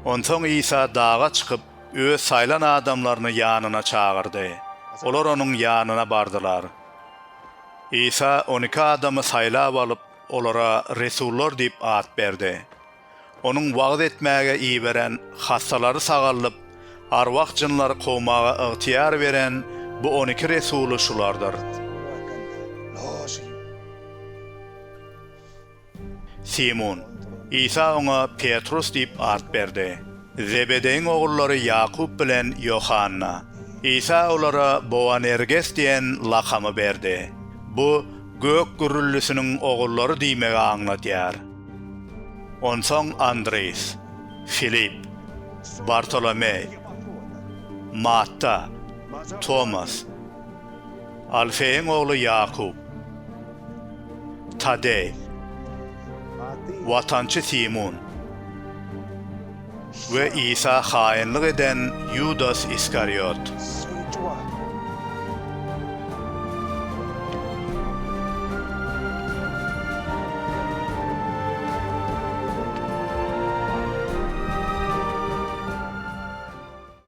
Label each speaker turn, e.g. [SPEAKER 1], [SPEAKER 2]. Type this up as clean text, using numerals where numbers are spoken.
[SPEAKER 1] Onsoň Isa daga çykyp, Öz saýlan adamlaryny ýanyna çagyrdy. Olar Onuň ýanyna bardylar. Isa on iki adamy saýlap alyp, olara resullar diýip at berdi. Onuň wagyz etmäge iberen, hassalary sagaldyp, arwah-jynlary kowmaga ygtyýar beren bu on iki resuly şulardyr. Simun, Isa oňa Petrus diýip at berdi. Zebedeýiň ogullary Ýakup bilen Ýohanna. Isa olara Boanerges diýen lakamy berdi. Bu Gök gürrüldisiniň ogullary diýmegi aňladýar. Onsoň Andrys, Filip, Bartolomeý, Matta, Tomas, Alfeýiň ogly Ýakup, Tadeý, watançy Simun we Isa haýynlyk eden Ýudas Iskariot.